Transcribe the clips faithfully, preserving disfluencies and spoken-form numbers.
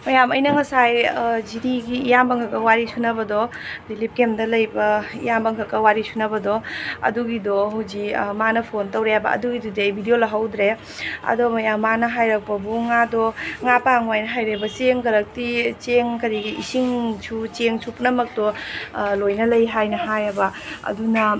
ꯃꯌꯥꯝ, ꯑꯩꯅ ꯉꯁꯥꯏ, ꯑ, ꯖꯤꯔꯤꯒꯤ ꯏꯌꯥꯝꯕ ꯈꯛꯀ ꯋꯥꯔꯤ ꯁꯨꯅꯕꯗꯣ, ꯔꯤꯂꯤꯐ ꯀꯦꯝꯗ ꯂꯩꯕ ꯏꯌꯥꯝꯕ ꯈꯛꯀ ꯋꯥꯔꯤ ꯁꯨꯅꯕꯗꯣ, ꯑꯗꯨꯒꯤꯗꯣ ꯍꯧꯖꯤꯛ, ꯑ, ꯃꯥꯅ ꯐꯣꯟ ꯇꯧꯔꯛꯑꯦꯕ꯫ ꯑꯗꯨꯒꯤꯗꯨꯗꯤ ꯑꯩ ꯚꯤꯗꯤꯑꯣ ꯂꯧꯍꯧꯗ꯭ꯔꯦ꯫ ꯑꯗꯣ ꯃꯌꯥꯝ, ꯃꯥꯅ ꯍꯥꯏꯔꯛꯄꯕꯨ ꯉꯥꯗꯣ, ꯉꯥ ꯄꯥꯡꯉꯣ ꯍꯥꯏꯅ ꯍꯥꯏꯔꯛꯑꯦꯕ꯫ ꯆꯦꯡ ꯈꯔꯛꯇꯤ, ꯆꯦꯡ ꯀꯔꯤꯒꯤ ꯏꯁꯤꯡꯁꯨ, ꯆꯦꯡꯁꯨ ꯄꯨꯝꯅꯃꯛꯇꯣ, ꯑ, ꯂꯣꯏꯅ ꯂꯩ ꯍꯥꯏꯅ ꯍꯥꯏꯌꯦꯕ꯫ ꯑꯗꯨꯅ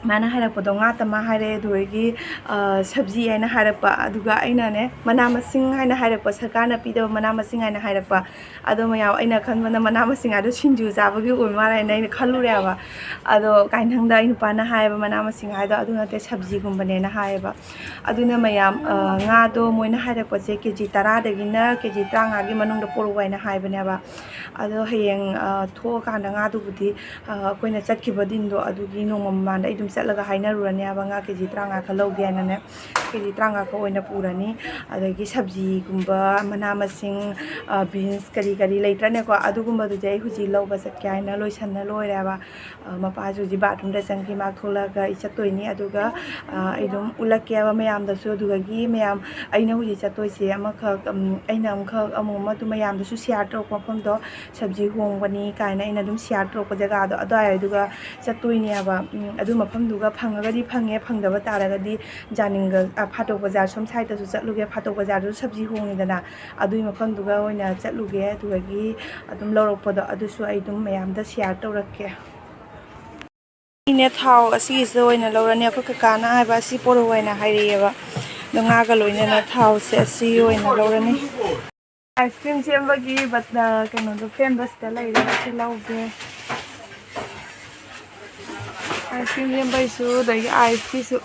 ꯃꯥꯅ ꯍꯥꯏꯔꯛꯄꯗꯣ ꯉꯥ ꯇꯃꯥ ꯍꯥꯏꯔꯛꯑꯦ, ꯑꯗꯨꯗꯒꯤ, ꯑ, ꯁꯕꯖꯤ ꯍꯥꯏꯅ ꯍꯥꯏꯔꯛꯄ, ꯑꯗꯨꯒ ꯑꯩꯅꯅꯦ ꯃꯅꯥ ꯃꯁꯤꯡ ꯍꯥꯏꯅ ꯍꯥꯏꯔꯛꯄ, ꯁꯔꯀꯥꯔꯅ ꯄꯤꯗꯕ ꯃꯅꯥ ꯃꯁꯤꯡ ꯍꯥꯏꯅ ꯍꯥꯏꯔꯛꯄ꯫ ꯑꯗꯣ ꯃꯌꯥꯝ, ꯑꯩꯅ ꯈꯟꯕꯅ ꯃꯅꯥ ꯃꯁꯤꯡ ꯍꯥꯏꯗꯣ ꯁꯤꯡꯖꯨ ꯆꯥꯕꯒꯤ ꯑꯣꯏ ꯃꯥꯜꯂꯦ ꯍꯥꯏꯅ ꯑꯩꯅ ꯈꯜꯂꯨꯔꯦꯕ꯫ ꯑꯗꯣ ꯀꯥꯏꯅꯪꯗ ꯑꯩ ꯅꯨꯄꯥꯅ ꯍꯥꯏꯌꯦꯕ, ꯃꯅꯥ ꯃꯁꯤꯡ ꯍꯥꯏꯗꯣ ꯑꯗꯨ ꯅꯠꯇꯦ, ꯁꯕꯖꯤꯒꯨꯝꯕꯅꯦꯅ ꯍꯥꯏꯌꯦꯕ꯫ ꯑꯗꯨꯅ ꯃꯌꯥꯝ, ꯑ, ꯉꯥꯗꯣ ꯃꯣꯏꯅ ꯍꯥꯏꯔꯛꯄꯁꯦ ꯀꯦ ꯖꯤ ꯇꯔꯥꯗꯒꯤꯅ ꯀꯦ ꯖꯤ ꯇꯔꯥꯃꯉꯥꯒꯤ ꯃꯅꯨꯡꯗ ꯄꯨꯔꯛꯑꯣ ꯍꯥꯏꯅ ꯍꯥꯏꯕꯅꯦꯕ꯫ ꯑꯗꯣ ꯍꯌꯦꯡ, ꯑ, ꯊꯣꯛꯑꯀꯥꯟꯗ ꯉꯥꯗꯨꯕꯨꯗꯤ, ꯑ, ꯑꯩꯈꯣꯏꯅ ꯆꯠꯈꯤꯕ ꯗꯤꯟꯗꯣ ꯑꯗꯨꯒꯤ ꯅꯣꯡꯃ ꯃꯃꯥꯡꯗ ꯑꯩ ꯑꯗꯨꯝ ꯆꯠꯂꯒ ꯍꯥꯏꯅꯔꯨꯔꯅꯦꯕ, ꯉꯥ ꯀꯦ ꯖꯤ ꯇꯔꯥꯃꯉꯥ ꯈꯛ ꯂꯧꯒꯦ ꯍꯥꯏꯅꯅꯦ꯫ ꯀꯦ ꯖꯤ ꯇꯔꯥꯃꯉꯥ ꯈꯛ ꯑꯣꯏꯅ ꯄꯨꯔꯅꯤ꯫ ꯑꯗꯒꯤ ꯁꯕꯖꯤꯒꯨꯝꯕ, ꯃꯅꯥ ꯃꯁꯤꯡ, ꯑ, ꯕꯤꯟꯁ ꯀꯔꯤ ꯀꯔꯤ ꯂꯩꯇ꯭ꯔꯅꯦꯀꯣ, ꯑꯗꯨꯒꯨꯝꯕꯗꯨꯗꯤ ꯑꯩ ꯍꯧꯖꯤꯛ ꯂꯧꯕ ꯆꯠꯀꯦ ꯍꯥꯏꯅ ꯂꯣꯏꯁꯟꯅ ꯂꯣꯏꯔꯦꯕ꯫ ꯑ, ꯃꯄꯥꯁꯨ ꯍꯧꯖꯤꯛ ꯕꯥꯠꯔꯨꯝꯗ ꯆꯪꯈꯤ, ꯃꯥ ꯊꯣꯛꯂꯛꯑꯒ ꯑꯩ ꯆꯠꯇꯣꯏꯅꯤ꯫ ꯑꯗꯨꯒ, ꯑ, ꯑꯩ ꯑꯗꯨꯝ ꯎꯠꯂꯛꯀꯦꯕ ꯃꯌꯥꯝꯗꯁꯨ꯫ ꯑꯗꯨꯗꯒꯤ ꯃꯌꯥꯝ, ꯑꯩꯅ ꯍꯧꯖꯤꯛ ꯆꯠꯇꯣꯏꯁꯦ ꯑꯃꯈꯛ, ꯎꯝ, ꯑꯩꯅ ꯑꯃꯈꯛ ꯑꯃꯨꯛ ꯑꯃ ꯑꯗꯨꯝ ꯃꯌꯥꯝꯗꯁꯨ ꯁꯤꯌꯥꯔ ꯇꯧꯔꯛꯄ ꯃꯐꯝꯗꯣ, ꯁꯕꯖꯤ ꯍꯣꯡꯕꯅꯤ ꯀꯥꯏꯅ ꯑꯩꯅ ꯑꯗꯨꯝ ꯁꯤꯌꯥꯔ ꯇꯧꯔꯛꯄ ꯖꯒꯥꯗꯣ, ꯑꯗꯨꯋꯥꯏꯗꯨꯒ ꯆꯠꯇꯣꯏꯅꯦꯕ꯫ ꯎꯝ, ꯑꯗꯨ ꯃꯐꯝꯗꯨꯒ ꯐꯪꯉꯒꯗꯤ ꯐꯪꯉꯦ, ꯐꯪꯗꯕ ꯇꯥꯔꯒꯗꯤ ꯖꯥꯅꯤꯡꯒ-, ꯑ, ꯐꯥꯇꯣꯛ ꯕꯖꯥꯔ ꯁꯣꯝ ꯁꯥꯏꯗꯇꯁꯨ ꯆꯠꯂꯨꯒꯦ꯫ ꯐꯥꯇꯣꯛ ꯕꯖꯥꯔꯗꯁꯨ ꯁꯕꯖꯤ ꯍꯣꯡꯉꯤꯗꯅ, ꯑꯗꯨꯒꯤ ꯃꯐꯝꯗꯨꯒ ꯑꯣꯏꯅ ꯆꯠꯂꯨꯒꯦ꯫ ꯑꯗꯨꯗꯒꯤ ꯑꯗꯨꯝ ꯂꯧꯔꯛꯄꯗꯣ ꯑꯗꯨꯁꯨ ꯑꯩ ꯑꯗꯨꯝ ꯃꯌꯥꯝꯗ ꯁꯤꯌꯥꯔ ꯇꯧꯔꯛꯀꯦ꯫ ꯑꯩꯅꯦ ꯊꯥꯎ ꯑꯁꯤꯒꯤꯁꯤꯗ ꯑꯣꯏꯅ ꯂꯧꯔꯅꯤ꯫ ꯑꯩꯈꯣꯏ ꯀꯀꯥꯅ ꯍꯥꯏꯕ ꯑꯁꯤ ꯄꯣꯔꯛꯑꯣ ꯍꯥꯏꯅ ꯍꯥꯏꯔꯛꯑꯦꯕ꯫ ꯑꯗꯣ ꯉꯥꯒ ꯂꯣꯏꯅꯅ ꯊꯥꯎꯁꯦ ꯑꯁꯤ ꯑꯣꯏꯅ ꯂꯧꯔꯅꯤ꯫ ꯑꯥꯏꯁ ꯀ꯭ꯔꯤꯝ ꯁꯦꯝꯕꯒꯤ ꯕꯠ-, ꯑ, ꯀꯩꯅꯣꯗꯣ, ꯐ꯭ꯔꯦꯝꯗꯣ ꯁꯤꯗ ꯂꯩꯔꯦ, ꯁꯤ ꯂꯧꯒꯦ꯫ ꯑꯥꯏꯁ ꯀ꯭ꯔꯤꯝ ꯁꯦꯝꯕꯒꯤꯁꯨ, ꯑꯗꯒꯤ ꯑꯥꯏꯁꯀꯤꯁꯨ꯫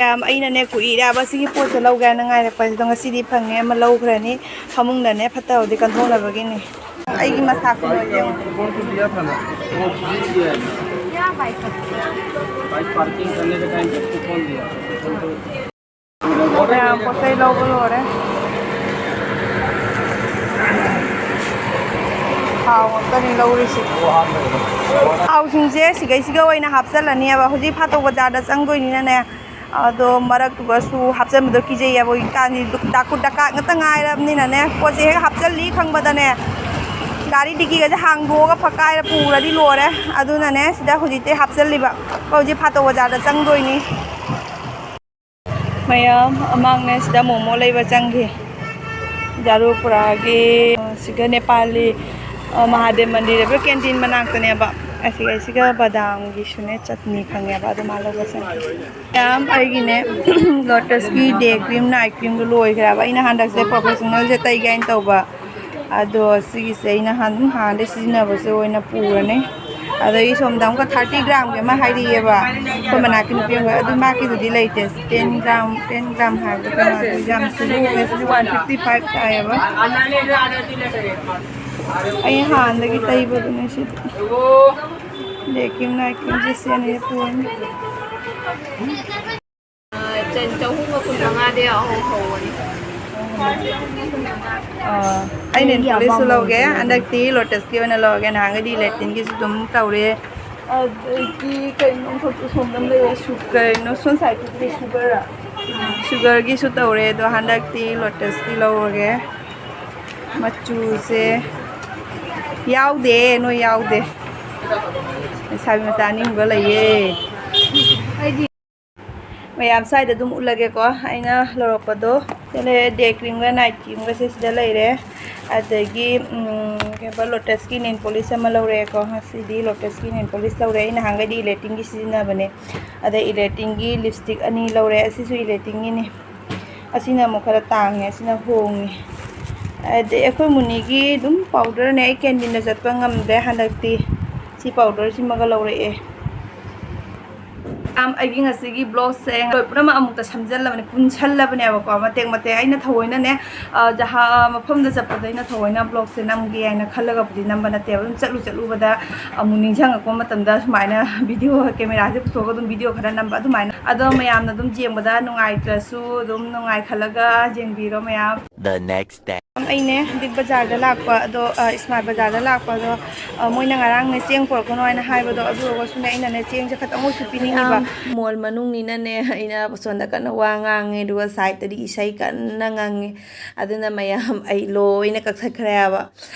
ꯌꯥꯝ, ꯑꯩꯅꯅꯦ ꯀꯨꯏꯔꯦꯕ ꯁꯤꯒꯤ ꯄꯣꯠꯁꯦ ꯂꯧꯒꯦ ꯍꯥꯏꯅ ꯉꯥꯏꯔꯛꯄꯁꯤꯗ, ꯉꯁꯤꯗꯤ ꯐꯪꯉꯦ, ꯑꯃ ꯂꯧꯈ꯭ꯔꯅꯤ꯫ ꯐꯃꯨꯡꯗꯅꯦ ꯐꯠꯇꯕꯗꯤ ꯀꯟꯊꯣꯛꯅꯕꯒꯤꯅꯤ꯫ ꯑꯩꯒꯤ ꯃꯁꯥ ꯈꯨꯂꯣꯏ ꯌꯦꯡꯉꯨ꯫ कौन तो दिया था ना, वो भूल गया है। भाई पार्किंग करने के टाइम पे उसको कौन दिया? ꯃꯌꯥꯝ ꯄꯣꯠ ꯆꯩ ꯂꯧꯕ ꯂꯣꯏꯔꯦ꯫ ꯊꯥꯎ ꯉꯥꯛꯇꯅꯤ ꯂꯧꯔꯤꯁꯦ꯫ ꯊꯥꯎꯁꯤꯡꯁꯦ ꯁꯤꯒꯩꯁꯤꯒ ꯑꯣꯏꯅ ꯍꯥꯞꯆꯜꯂꯅꯦꯕ꯫ ꯍꯧꯖꯤꯛ ꯐꯥꯇꯣꯛ ꯕꯖꯥꯔꯗ ꯆꯪꯗꯣꯏꯅꯤꯅꯅꯦ, ꯑꯗꯣ ꯃꯔꯛꯇꯨꯒꯁꯨ ꯍꯥꯞꯆꯤꯟꯕꯗꯣ ꯀꯤꯖꯩꯌꯦꯕ, ꯍꯧꯖꯤꯛꯀꯥꯟꯗꯤ ꯗꯥꯀꯨꯠ ꯗꯀꯥꯠ ꯉꯥꯛꯇ ꯉꯥꯏꯔꯕꯅꯤꯅꯅꯦ, ꯄꯣꯠꯁꯦ ꯍꯦꯛ ꯍꯥꯞꯆꯤꯜꯂꯤ ꯈꯪꯕꯗꯅꯦ, ꯒꯥꯔꯤ ꯗꯤꯛꯀꯤꯒꯁꯦ ꯍꯥꯡꯗꯣꯛꯑꯒ ꯐꯛꯀꯥꯏꯔ ꯄꯨꯔꯗꯤ ꯂꯣꯏꯔꯦ꯫ ꯑꯗꯨꯅꯅꯦ ꯁꯤꯗ ꯍꯧꯖꯤꯛꯇꯤ ꯍꯥꯞꯆꯤꯜꯂꯤꯕ꯫ ꯍꯧꯖꯤꯛ ꯐꯥꯇꯣ ꯕꯖꯥꯔꯗ ꯆꯪꯗꯣꯏꯅꯤ꯫ ꯃꯌꯥꯝ ꯑꯃꯥꯡꯅ ꯁꯤꯗ ꯃꯣꯃꯣ ꯂꯩꯕ ꯆꯪꯈꯤ꯫ ꯖꯥꯔꯨꯄꯨꯔꯥꯒꯤ ꯁꯤꯒ ꯅꯦꯄꯥꯂꯤ, ꯑ, ꯃꯍꯥꯗꯦꯕ ꯃꯟꯗꯤꯔ ꯍꯥꯏꯕ ꯀꯦꯟꯇꯤꯟ ꯃꯅꯥꯛꯇꯅꯦꯕ꯫ ꯑꯁꯤꯒ ꯁꯤꯒ ꯕꯗꯥꯝꯒꯤꯁꯨꯅꯦ ꯆꯠꯅꯤ ꯐꯪꯉꯦꯕ, ꯑꯗꯨ ꯃꯥ ꯂꯧꯕ ꯆꯪꯈꯤ꯫ ꯃꯌꯥꯝ ꯑꯩꯒꯤꯅꯦ ꯂꯣꯇꯁꯀꯤ ꯗꯦ ꯀ꯭ꯔꯤꯝ ꯅꯥꯏꯠ ꯀ꯭ꯔꯤꯝꯗꯣ ꯂꯣꯏꯈ꯭ꯔꯦꯕ꯫ ꯑꯩꯅ ꯍꯟꯗꯛꯁꯦ ꯄ꯭ꯔꯣꯐꯦꯁꯅꯦꯜꯁꯦ ꯇꯩꯒꯦ ꯍꯥꯏꯅ ꯇꯧꯕ, ꯑꯗꯣ ꯁꯤꯒꯤꯁꯦ ꯑꯩꯅ ꯑꯗꯨꯝ ꯍꯥꯟꯅꯗꯩ ꯁꯤꯖꯤꯟꯅꯕꯁꯦ ꯑꯣꯏꯅ ꯄꯨꯔꯅꯤ꯫ ꯑꯗꯒꯤ ꯁꯣꯝꯗ ꯑꯃꯨꯛꯀ ꯊꯥꯔꯇꯤ ꯒ꯭ꯔꯥꯝꯒꯤ ꯑꯃ ꯍꯥꯏꯔꯛꯑꯦꯕ ꯑꯩꯈꯣꯏ ꯃꯅꯥꯛꯀꯤ ꯅꯨꯄꯤ ꯑꯃ, ꯑꯗꯨ ꯃꯥꯒꯤꯗꯨꯗꯤ ꯂꯩꯇꯦ꯫ ꯇꯦꯟ ꯒ꯭ꯔꯥꯝ, ꯇꯦꯟ ꯒ꯭ꯔꯥꯝ ꯍꯥꯏꯕꯗꯣ ꯀꯩꯅꯣ, ꯑꯗꯨ ꯌꯥꯝ ꯁꯨꯕ ꯑꯣꯏꯔꯦ꯫ ꯁꯤꯗꯤ ꯋꯥꯟ ꯐꯤꯐꯇꯤ ꯐꯥꯏꯚ ꯇꯥꯏꯌꯦꯕ꯫ ꯑꯩ ꯍꯥꯟꯅꯗꯒꯤ ꯇꯩꯕꯗꯨꯅꯦ ꯁꯤꯗꯤ꯫ ꯗꯦ ꯀ꯭ꯔꯤꯝ ꯅꯥꯏꯠ ꯀ꯭ꯔꯤꯝꯁꯦ ꯁꯤ ꯑꯅꯤ ꯄꯨꯔꯅꯤ꯫ ꯆꯍꯨꯝꯒ ꯀꯨꯟ ꯃꯉꯥꯗꯤ ꯑꯍꯧ ꯍꯧꯕꯅꯤ꯫ ꯑꯥ, ꯑꯩ ꯅꯦꯜ ꯄꯣꯂꯤꯁꯁꯨ ꯂꯧꯒꯦ꯫ ꯍꯟꯗꯛꯇꯤ ꯂꯣꯇꯁꯀꯤ ꯑꯣꯏꯅ ꯂꯧꯔꯒꯦ꯫ ꯅꯍꯥꯟꯒꯩꯗꯤ ꯂꯦꯇꯤꯟꯒꯤꯁꯨ ꯑꯗꯨꯝ ꯇꯧꯔꯦ꯫ ꯑꯗꯒꯤ ꯀꯩꯅꯣ ꯁꯣꯝꯗ ꯂꯩꯔꯦ, ꯁꯨ-, ꯀꯩꯅꯣ ꯁꯣꯝ ꯁꯥꯏꯠꯀꯤꯗꯨꯗꯤ ꯁꯨꯒꯔ, ꯁꯨꯒꯔꯒꯤꯁꯨ ꯇꯧꯔꯦ꯫ ꯑꯗꯣ ꯍꯟꯗꯛꯇꯤ ꯂꯣꯇꯁꯀꯤ ꯂꯧꯔꯒꯦ꯫ ꯃꯆꯨꯁꯦ ꯌꯥꯎꯗꯦ, ꯅꯣꯏ ꯌꯥꯎꯗꯦ꯫ ꯂꯩꯁꯥꯕꯤ ꯃꯆꯥ ꯑꯅꯤ ꯑꯍꯨꯝꯒ ꯂꯩꯌꯦ꯫ ꯑꯩꯗꯤ ꯃꯌꯥꯝ ꯁ꯭ꯋꯥꯏꯗ ꯑꯗꯨꯝ ꯎꯠꯂꯒꯦꯀꯣ꯫ ꯑꯩꯅ ꯂꯧꯔꯛꯄꯗꯣ ꯁꯤꯗ ꯂꯩꯔꯦ, ꯗꯦ ꯀ꯭ꯔꯤꯝꯒ ꯅꯥꯏꯠ ꯀ꯭ꯔꯤꯝꯒꯁꯦ ꯁꯤꯗ ꯂꯩꯔꯦ꯫ ꯑꯗꯒꯤ, ꯎꯝ, ꯀꯩꯕ, ꯂꯣꯇꯁꯀꯤ ꯅꯦꯜ ꯄꯣꯂꯤꯁ ꯑꯃ ꯂꯧꯔꯛꯑꯦꯀꯣ꯫ ꯉꯁꯤꯗꯤ ꯂꯣꯇꯁꯀꯤ ꯅꯦꯜ ꯄꯣꯂꯤꯁ ꯂꯧꯔꯦ꯫ ꯑꯩ ꯅꯍꯥꯟꯈꯩꯗꯤ ꯏꯂꯦꯇꯤꯟꯒꯤ ꯁꯤꯖꯤꯟꯅꯕꯅꯦ꯫ ꯑꯗꯩ ꯏꯂꯦꯇꯤꯟꯒꯤ ꯂꯤꯞꯁꯇꯤꯛ ꯑꯅꯤ ꯂꯧꯔꯦ꯫ ꯑꯁꯤꯁꯨ ꯏꯂꯦꯇꯤꯟꯒꯤꯅꯤ꯫ ꯑꯁꯤꯅ ꯑꯃꯨꯛ ꯈꯔ ꯇꯥꯡꯉꯦ, ꯑꯁꯤꯅ ꯍꯣꯡꯉꯦ꯫ ꯑꯗꯩ ꯑꯩꯈꯣꯏ ꯃꯨꯅꯤꯒꯤ ꯑꯗꯨꯝ ꯄꯥꯎꯗꯔꯅꯦ꯫ ꯑꯩ ꯀꯦꯟꯇꯤꯟꯗ ꯆꯠꯄ ꯉꯝꯗ꯭ꯔꯦ ꯍꯟꯗꯛꯇꯤ꯫ ꯁꯤ ꯄꯥꯎꯗꯔꯁꯤꯃꯒ ꯂꯧꯔꯛꯑꯦ꯫ ꯌꯥꯝ, ꯑꯩꯒꯤ ꯉꯁꯤꯒꯤ ꯕ꯭ꯂꯣꯒꯁꯦ ꯂꯣꯏ ꯄꯨꯝꯅꯃꯛ ꯑꯃꯨꯛꯇ ꯁꯝꯖꯜꯂꯕꯅꯦ, ꯄꯨꯟꯁꯜꯂꯕꯅꯦꯕꯀꯣ, ꯃꯇꯦꯛ ꯃꯇꯦꯛ꯫ ꯑꯩꯅ ꯊꯑꯣꯏꯅꯅꯦ, ꯑ, ꯖꯍꯥ-, ꯑ, ꯃꯐꯝꯗ ꯆꯠꯄꯗ ꯑꯩꯅ ꯊꯑꯣꯏꯅ ꯕ꯭ꯂꯣꯒꯁꯦ ꯅꯝꯒꯦ ꯍꯥꯏꯅ ꯈꯜꯂꯒꯕꯨꯗꯤ ꯅꯝꯕ ꯅꯠꯇꯦꯕ꯫ ꯑꯗꯨꯝ ꯆꯠꯂꯨ ꯆꯠꯂꯨꯕꯗ ꯑꯃꯨꯛ ꯅꯤꯡꯁꯤꯡꯉꯛꯄ ꯃꯇꯝꯗ ꯁꯨꯃꯥꯏꯅ ꯚꯤꯗꯤꯑꯣ, ꯀꯦꯃꯦꯔꯥꯁꯦ ꯄꯨꯊꯣꯛꯑꯒ ꯑꯗꯨꯝ ꯚꯤꯗꯤꯑꯣ ꯈꯔ ꯅꯝꯕ ꯑꯗꯨꯃꯥꯏꯅ꯫ ꯑꯗꯣ ꯃꯌꯥꯝꯅ ꯑꯗꯨꯝ ꯌꯦꯡꯕꯗ ꯅꯨꯡꯉꯥꯏꯇ꯭ꯔꯁꯨ ꯑꯗꯨꯝ ꯅꯨꯡꯉꯥꯏꯈꯠꯂꯒ ꯌꯦꯡꯕꯤꯔꯣ ꯃꯌꯥꯝ꯫ The next day. ꯑꯩꯅꯦ ꯕꯤꯛ ꯕꯖꯥꯔꯗ ꯂꯥꯛꯄ ꯑꯗꯣ, ꯑ, ꯏꯁꯃꯥꯔꯠ ꯕꯖꯥꯔꯗ ꯂꯥꯛꯄ ꯑꯗꯣ, ꯑ, ꯃꯣꯏꯅ ꯉꯔꯥꯡꯅꯦ ꯆꯦꯡ ꯄꯨꯔꯛꯀꯅꯣ ꯍꯥꯏꯅ ꯍꯥꯏꯕꯗꯣ, ꯑꯗꯨ ꯑꯣꯏꯔꯒꯁꯨꯅꯦ ꯑꯩꯅꯅꯦ ꯆꯦꯡꯁꯦ ꯈꯇꯪ ꯑꯣꯏꯁꯨ ꯄꯤꯅꯤꯡꯉꯤꯕ꯫ ꯃꯣꯜ ꯃꯅꯨꯡꯅꯤꯅꯅꯦ, ꯑꯩꯅ ꯁꯣꯝꯗ ꯀꯟꯅ ꯋꯥ ꯉꯥꯡꯉꯦ, ꯑꯗꯨꯒ ꯁꯥꯏꯠꯇꯗꯤ ꯏꯁꯩ ꯀꯟꯅ ꯉꯪꯉꯦ꯫ ꯑꯗꯨꯅ ꯃꯌꯥꯝ ꯑꯩ ꯂꯣꯏꯅ ꯀꯛꯊꯠꯈ꯭ꯔꯦ ꯍꯥꯏꯕ꯫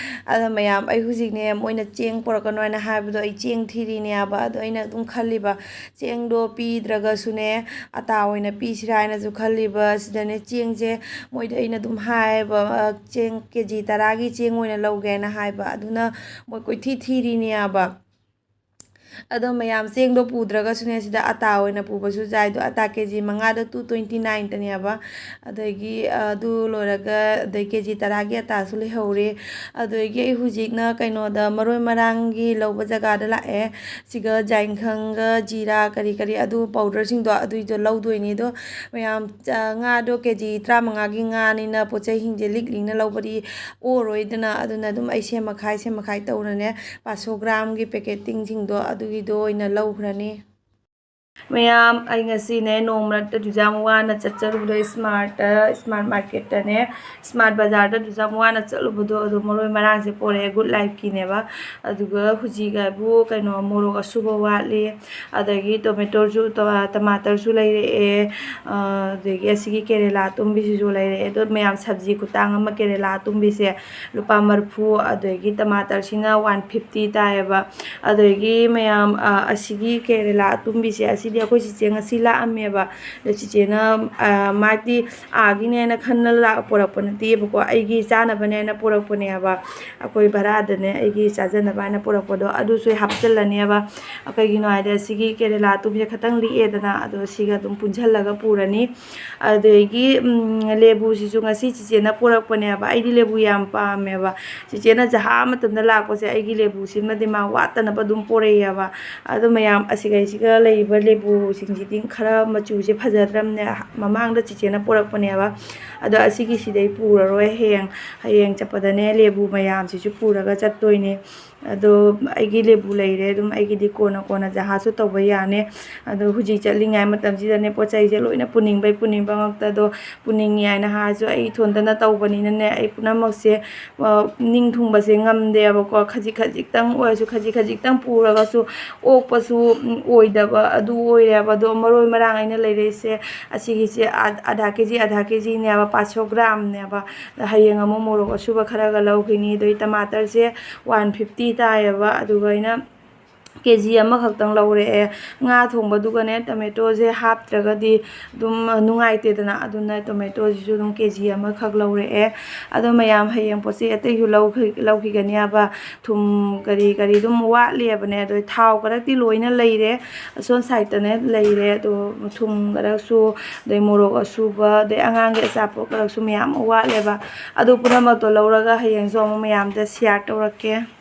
ꯑꯗꯣ ꯃꯌꯥꯝ, ꯑꯩ ꯍꯧꯖꯤꯛꯅꯦ, ꯃꯣꯏꯅ ꯆꯦꯡ ꯄꯨꯔꯛꯀꯅꯣ ꯍꯥꯏꯅ ꯍꯥꯏꯕꯗꯣ ꯑꯩ ꯆꯦꯡ ꯊꯤꯔꯤꯅꯦ ꯍꯥꯏꯕ꯫ ꯑꯗꯣ ꯑꯩꯅ ꯑꯗꯨꯝ ꯈꯜꯂꯤꯕ, ꯆꯦꯡꯗꯣ ꯄꯤꯗ꯭ꯔꯒꯁꯨꯅꯦ, ꯑꯇꯥ ꯑꯣꯏꯅ ꯄꯤꯁꯤꯔꯥ ꯍꯥꯏꯅꯁꯨ ꯈꯜꯂꯤꯕ꯫ ꯁꯤꯗꯅꯦ, ꯆꯦꯡꯁꯦ ꯃꯣꯏꯗ ꯑꯩꯅ ꯑꯗꯨꯝ ꯍꯥꯏꯌꯦꯕ, "ꯑ, ꯆꯦꯡ ꯀꯦ ꯖꯤ ꯇꯔꯥꯒꯤ ꯆꯦꯡ ꯑꯣꯏꯅ ꯂꯧꯒꯦꯅ" ꯍꯥꯏꯕ꯫ ꯑꯗꯨꯅ ꯃꯣꯏ ꯀꯣꯏꯊꯤ ꯊꯤꯔꯤꯅꯦ ꯍꯥꯏꯕ꯫ ꯑꯗꯣ ꯃꯌꯥꯝ, ꯆꯦꯡꯗꯣ ꯄꯨꯗ꯭ꯔꯒꯁꯨꯅꯦ, ꯁꯤꯗ ꯑꯇꯥ ꯑꯣꯏꯅ ꯄꯨꯕꯁꯨ ꯌꯥꯏ꯫ ꯑꯗꯣ ꯑꯇꯥ ꯀꯦ ꯖꯤ ꯃꯉꯥꯗ two twenty nine ꯇꯅꯦꯕ꯫ ꯑꯗꯒꯤ, ꯑ, ꯑꯗꯨ ꯂꯣꯏꯔꯒ, ꯑꯗꯩ ꯀꯦ ꯖꯤ ꯇꯔꯥꯒꯤ ꯑꯇꯥꯁꯨ ꯂꯩꯍꯧꯔꯦ꯫ ꯑꯗꯒꯤ ꯑꯩ ꯍꯧꯖꯤꯛꯅ ꯀꯩꯅꯣꯗ, ꯃꯔꯣꯏ ꯃꯔꯥꯡꯒꯤ ꯂꯧꯕ ꯖꯒꯥꯗ ꯂꯥꯛꯑꯦ꯫ ꯁꯤꯒ ꯖꯥꯏꯈꯪꯒ ꯖꯤꯔꯥ ꯀꯔꯤ ꯀꯔꯤ ꯑꯗꯨ ꯄꯥꯎꯗꯔꯁꯤꯡꯗꯣ, ꯑꯗꯨꯏꯗꯣ ꯂꯧꯗꯣꯏꯅꯤ꯫ ꯑꯗꯣ ꯃꯌꯥꯝ, ꯆ-, ꯉꯥꯗꯣ ꯀꯦ ꯖꯤ ꯇꯔꯥꯃꯉꯥꯒꯤ ꯉꯥꯅꯤꯅ ꯄꯣꯠ ꯆꯩꯁꯤꯡꯁꯦ ꯂꯤꯛ ꯂꯤꯛꯅ ꯂꯧꯕꯗꯤ ꯑꯣꯔꯣꯏꯗꯅ, ꯑꯗꯨꯅ ꯑꯗꯨꯝ ꯑꯩ ꯁꯦꯝꯃꯈꯥꯏ ꯁꯦꯝꯃꯈꯥꯏ ꯇꯧꯔꯅꯦ꯫ ꯄꯥꯁꯣ ꯒ꯭ꯔꯥꯝꯒꯤ ꯄꯦꯀꯦꯠꯇꯤꯡꯁꯤꯡꯗꯣ ꯑꯗꯨꯒꯤꯗꯣ ꯑꯣꯏꯅ ꯂꯧꯈ꯭ꯔꯅꯤ꯫ ꯃꯌꯥꯝ, ꯑꯩ ꯉꯁꯤꯅꯦ ꯅꯣꯡꯃ ꯅꯠꯇ꯭ꯔꯗꯨꯁꯨ ꯌꯥꯝ ꯋꯥꯅ ꯆꯠꯆꯔꯨꯕꯗꯣ ꯏꯁꯃꯥꯔꯠꯇ, ꯏꯁꯃꯥꯔꯠ ꯃꯥꯔꯀꯦꯠꯇꯅꯦ, ꯏꯁꯃꯥꯔꯠ ꯕꯖꯥꯔꯗ ꯑꯗꯨꯁꯨ ꯌꯥꯝ ꯋꯥꯅ ꯆꯠꯂꯨꯕꯗꯣ, ꯑꯗꯣ ꯃꯔꯣꯏ ꯃꯔꯥꯡꯁꯦ ꯄꯣꯔꯛꯑꯦ, ꯒꯨꯗ ꯂꯥꯏꯐꯀꯤꯅꯦꯕ꯫ ꯑꯗꯨꯒ ꯍꯧꯖꯤꯛ ꯍꯥꯏꯕꯨ ꯀꯩꯅꯣ, ꯃꯣꯔꯣꯛ ꯑꯁꯨꯕ ꯋꯥꯠꯂꯤ, ꯑꯗꯒꯤ ꯇꯣꯃꯦꯇꯣꯁꯨ, ꯇ-, ꯇꯃꯥꯇꯔꯁꯨ ꯂꯩꯔꯛꯑꯦ, ꯑ, ꯑꯗꯒꯤ ꯑꯁꯤꯒꯤ ꯀꯦꯔꯦꯂꯥ ꯑꯇꯨꯝꯕꯤꯁꯤꯁꯨ ꯂꯩꯔꯛꯑꯦ꯫ ꯑꯗꯣ ꯃꯌꯥꯝ, ꯁꯕꯖꯤ ꯈꯨꯇꯥꯡ ꯑꯃ, ꯀꯦꯔꯦꯂꯥ ꯑꯇꯨꯝꯕꯤꯁꯦ ꯂꯨꯄꯥ ꯃꯔꯤꯐꯨ, ꯑꯗꯒꯤ ꯇꯃꯥꯇꯔꯁꯤꯅ one fifty ꯇꯥꯏꯌꯦꯕ꯫ ꯑꯗꯒꯤ ꯃꯌꯥꯝ, ꯑ, ꯑꯁꯤꯒꯤ ꯀꯦꯔꯦꯂꯥ ꯑꯇꯨꯝꯕꯤꯁꯦ, ꯑꯁꯤꯗꯤ ꯑꯩꯈꯣꯏ ꯆꯤꯆꯦ ꯉꯁꯤ ꯂꯥꯛꯑꯝꯃꯦꯕ꯫ ꯑꯗꯣ ꯆꯤꯆꯦꯅ, ꯑ, ꯃꯥꯗꯤ ꯑꯥꯒꯤꯅꯦꯅ ꯈꯟꯅ ꯂꯥꯛ-, ꯄꯣꯔꯛꯄ ꯅꯠꯇꯦꯕꯀꯣ, ꯑꯩꯒꯤ ꯆꯥꯅꯕꯅꯦꯅ ꯄꯣꯔꯛꯄꯅꯦꯕ꯫ ꯑꯩꯈꯣꯏ ꯚꯔꯥꯗꯅꯦ, ꯑꯩꯒꯤ ꯆꯥꯖꯅꯕ ꯍꯥꯏꯅ ꯄꯣꯔꯛꯄꯗꯣ, ꯑꯗꯨꯁꯨ ꯑꯩ ꯍꯥꯞꯆꯤꯜꯂꯅꯦꯕ꯫ ꯀꯩꯒꯤꯅꯣ ꯍꯥꯏꯗꯤ, ꯑꯁꯤꯒꯤ ꯀꯦꯔꯦꯂꯥ ꯑꯇꯨꯝꯕꯤꯁꯦ ꯈꯇꯪ ꯂꯤꯛꯑꯦꯗꯅ, ꯑꯗꯣ ꯁꯤꯒ ꯑꯗꯨꯝ ꯄꯨꯟꯁꯤꯜꯂꯒ ꯄꯨꯔꯅꯤ꯫ ꯑꯗꯒꯤ, ꯎꯝ, ꯂꯦꯕꯨꯁꯤꯁꯨ ꯉꯁꯤ ꯆꯤꯆꯦꯅ ꯄꯣꯔꯛꯄꯅꯦꯕ꯫ ꯑꯩꯗꯤ ꯂꯦꯕꯨ ꯌꯥꯝ ꯄꯥꯝꯃꯦꯕ꯫ ꯆꯤꯆꯦꯅ ꯖꯍꯥ ꯃꯇꯝꯗ ꯂꯥꯛꯄꯁꯦ, ꯑꯩꯒꯤ ꯂꯦꯕꯨꯁꯤꯃꯗꯤ ꯃꯥ ꯋꯥꯠꯇꯅꯕ ꯑꯗꯨꯝ ꯄꯣꯔꯛꯑꯦꯕ꯫ ꯑꯗꯣ ꯃꯌꯥꯝ, ꯑꯁꯤꯒꯩꯁꯤꯒ ꯂꯩꯔꯤꯕ ꯂꯦꯕꯨꯁꯤꯡꯁꯤꯗꯤ ꯈꯔ ꯃꯆꯨꯁꯦ ꯐꯖꯗ꯭ꯔꯕꯅꯦ꯫ ꯃꯃꯥꯡꯗ ꯆꯤꯆꯦꯅ ꯄꯣꯔꯛꯄꯅꯦꯕ꯫ ꯑꯗꯣ ꯑꯁꯤꯒꯤꯁꯤꯗꯩ ꯄꯨꯔꯔꯣꯏ꯫ ꯍꯌꯦꯡ, ꯍꯌꯦꯡ ꯆꯠꯄꯗꯅꯦ, ꯂꯦꯕꯨ ꯃꯌꯥꯝꯁꯤꯁꯨ ꯄꯨꯔꯒ ꯆꯠꯇꯣꯏꯅꯦ꯫ ꯑꯗꯣ ꯑꯩꯒꯤ ꯂꯦꯕꯨ ꯂꯩꯔꯦ, ꯑꯗꯨꯝ ꯑꯩꯒꯤꯗꯤ ꯀꯣꯟꯅ ꯀꯣꯟꯅ ꯖꯍꯥꯁꯨ ꯇꯧꯕ ꯌꯥꯅꯤ꯫ ꯑꯗꯣ ꯍꯧꯖꯤꯛ ꯆꯠꯂꯤꯉꯩ ꯃꯇꯝꯁꯤꯗꯅꯦ, ꯄꯣꯠ ꯆꯩꯁꯦ ꯂꯣꯏꯅ ꯄꯨꯅꯤꯡꯕꯩ ꯄꯨꯅꯤꯡꯕ ꯉꯥꯛꯇ꯫ ꯑꯗꯣ ꯄꯨꯅꯤꯡꯉꯤ ꯍꯥꯏꯅ ꯍꯥꯏꯔꯁꯨ, ꯑꯩ ꯏꯊꯣꯟꯇꯅ ꯇꯧꯕꯅꯤꯅꯅꯦ, ꯑꯩ ꯄꯨꯝꯅꯃꯛꯁꯦ, ꯑ, ꯅꯤꯡ ꯊꯨꯡꯕꯁꯦ ꯉꯝꯗꯦꯕꯀꯣ꯫ ꯈꯖꯤꯛ ꯈꯖꯤꯛꯇꯪ ꯑꯣꯏꯔꯁꯨ, ꯈꯖꯤꯛ ꯈꯖꯤꯛꯇꯪ ꯄꯨꯔꯒꯁꯨ ꯑꯣꯛꯄꯁꯨ, ꯎꯝ, ꯑꯣꯏꯗꯕ ꯑꯗꯨ ꯑꯣꯏꯔꯦꯕ꯫ ꯑꯗꯣ ꯃꯔꯣꯏ ꯃꯔꯥꯡ ꯑꯩꯅ ꯂꯩꯔꯛꯏꯁꯦ, ꯑꯁꯤꯒꯤꯁꯦ ꯑ-, ꯑꯙꯥ ꯀꯦ ꯖꯤ, ꯑꯙꯥ ꯀꯦ ꯖꯤꯅꯦꯕ, ꯄꯥꯁꯣ ꯒ꯭ꯔꯥꯝꯅꯦꯕ꯫ ꯍꯌꯦꯡ ꯑꯃꯨꯛ ꯃꯣꯔꯣꯛ ꯑꯁꯨꯕ ꯈꯔꯒ ꯂꯧꯈꯤꯅꯤ꯫ ꯑꯗꯩ ꯇꯃꯥꯇꯔꯁꯦ ꯋꯥꯟ ꯐꯤꯐꯇꯤ ꯇꯥꯏꯌꯦꯕ, ꯑꯗꯨꯒ ꯑꯩꯅ ꯀꯦ ꯖꯤ ꯑꯃꯈꯛꯇꯪ ꯂꯧꯔꯛꯑꯦ꯫ ꯉꯥ ꯊꯣꯡꯕꯗꯨꯒꯅꯦ ꯇꯣꯃꯦꯇꯣꯁꯦ ꯍꯥꯞꯇ꯭ꯔꯒꯗꯤ ꯑꯗꯨꯝ ꯅꯨꯡꯉꯥꯏꯇꯦꯗꯅ, ꯑꯗꯨꯅ ꯇꯣꯃꯦꯇꯣꯁꯤꯁꯨ ꯑꯗꯨꯝ ꯀꯦ ꯖꯤ ꯑꯃꯈꯛ ꯂꯧꯔꯛꯑꯦ꯫ ꯑꯗꯣ ꯃꯌꯥꯝ, ꯍꯌꯦꯡ ꯄꯣꯠ ꯆꯩ ꯑꯇꯩꯁꯨ ꯂꯧꯈꯤ-, ꯂꯧꯈꯤꯒꯅꯦꯕ꯫ ꯊꯨꯝ ꯀꯔꯤ ꯀꯔꯤ ꯑꯗꯨꯝ ꯋꯥꯠꯂꯤꯕꯅꯦ꯫ ꯑꯗꯣ ꯊꯥꯎ ꯈꯔꯗꯤ ꯂꯣꯏꯅ ꯂꯩꯔꯦ, ꯑꯁꯣꯝ ꯁꯥꯏꯠꯇꯅꯦ ꯂꯩꯔꯦ꯫ ꯑꯗꯣ ꯊꯨꯝ ꯈꯔꯁꯨ, ꯑꯗꯩ ꯃꯣꯔꯣꯛ ꯑꯁꯨꯕ, ꯑꯗꯩ ꯑꯉꯥꯡꯒꯤ ꯑꯆꯥꯄꯣꯠ ꯈꯔꯁꯨ ꯃꯌꯥꯝ ꯑꯃ ꯋꯥꯠꯂꯦꯕ꯫ ꯑꯗꯨ ꯄꯨꯝꯅꯃꯛꯇꯣ ꯂꯧꯔꯒ ꯍꯌꯦꯡꯁꯨ ꯑꯃꯨꯛ ꯃꯌꯥꯝꯗ ꯁꯤꯌꯥꯔ ꯇꯧꯔꯛꯀꯦ꯫